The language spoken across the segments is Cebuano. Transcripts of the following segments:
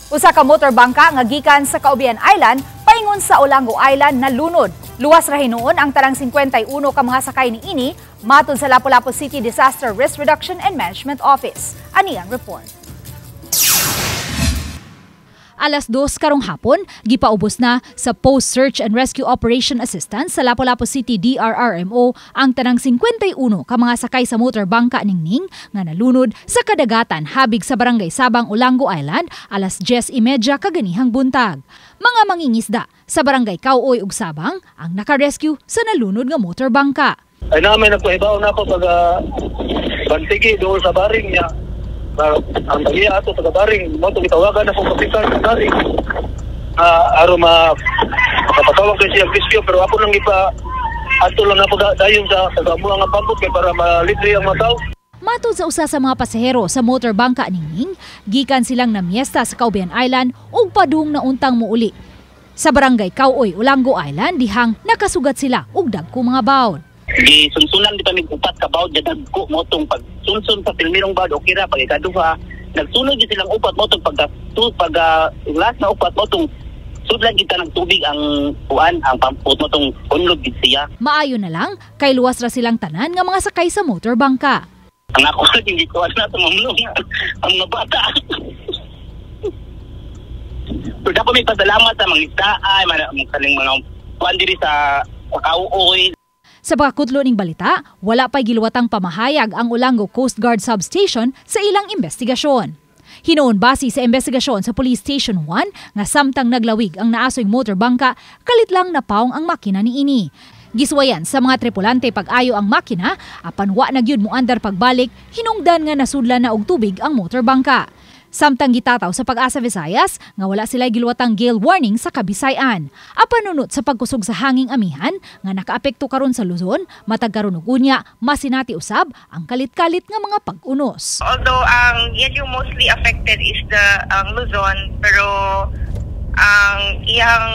Usa ka motor bangka nga gikan sa Caubian Island paingon sa Olango Island nalunod. Luwas ra hinuon ang tanang 51 ka mga sakay niini, matod sa Lapu-Lapu City Disaster Risk Reduction and Management Office. Ani ang report. Alas 2 karong hapon, gipaubos na sa Post-Search and Rescue Operation Assistance sa Lapu-Lapu City DRRMO ang tanang 51 ka mga sakay sa motor bangka Ningning nga nalunod sa kadagatan habig sa Barangay Sabang, Olango Island alas 10:30 kaganihang buntag. Mga mangingisda sa Barangay Kauoy ug Sabang ang nakarescue sa nalunod nga motor bangka. Ay namin nagpahibaw na ako taga Bantigi doon sa baring niya. Ang tagiya ato taga baring mo to gitawagan na kong kapitan sa baring. Aron ma makapatawag kay siya rescue, pero ako nang ipa ato lang na dayon sa taga mo ang pambot kay para malibre ang mga tao. Matod sa usa sa mga pasahero sa motor bangka Ningning, gikan silang namiesta sa Caubian Island ug padung na untang muuli. Sa Barangay Kauoy, Olango Island, dihang nakasugat sila og dagko mga bawd. Gisunsunan di kami upat ka bawd dagko mo tong pag sunsun sa pilmirong bawd, okay ra. Pag ikaduha, nagsunod gyud silang upat mo tong pag pag last na upat mo tong sudlan kita ng tubig ang kuan ang pampot mo tong unlog gid siya. Maayo na lang kay luwas ra silang tanan nga mga sakay sa motor bangka. Ang ako hindi ko na tumumlong ang mga bata. Pero dapat may pasalamat sa mga isda ay mga kaning mga kuan diri sa Kauoy. Sa pagkakutlo ning balita, wala pa'y giluwatang pamahayag ang Olango Coast Guard Substation sa ilang investigasyon. Hinuon base sa investigasyon sa Police Station 1 nga samtang naglawig ang naasoy motor bangka, kalit lang napaong ang makina niini. Giswayan sa mga tripulante pag-ayo ang makina, apan wa na gyud moandar pagbalik, hinungdan nga nasudlan na og tubig ang motor bangka. Samtang gitataw sa Pag-asa Visayas nga wala sila giluwatang gale warning sa Kabisayan. Apan unot sa pagkusog sa hanging amihan nga nakaapekto karon sa Luzon, matag karon ug unya masinati usab ang kalit-kalit nga mga pag-unos. Although ang yan yung mostly affected is the ang Luzon, pero ang iyang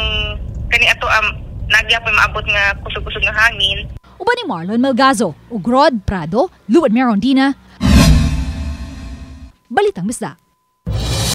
kani ato ang nagyapon maabot nga kusog-kusog nga hangin. Uban ni Marlon Melgazo ug Rod Prado, Luan Merondina. Balitang Bisdak.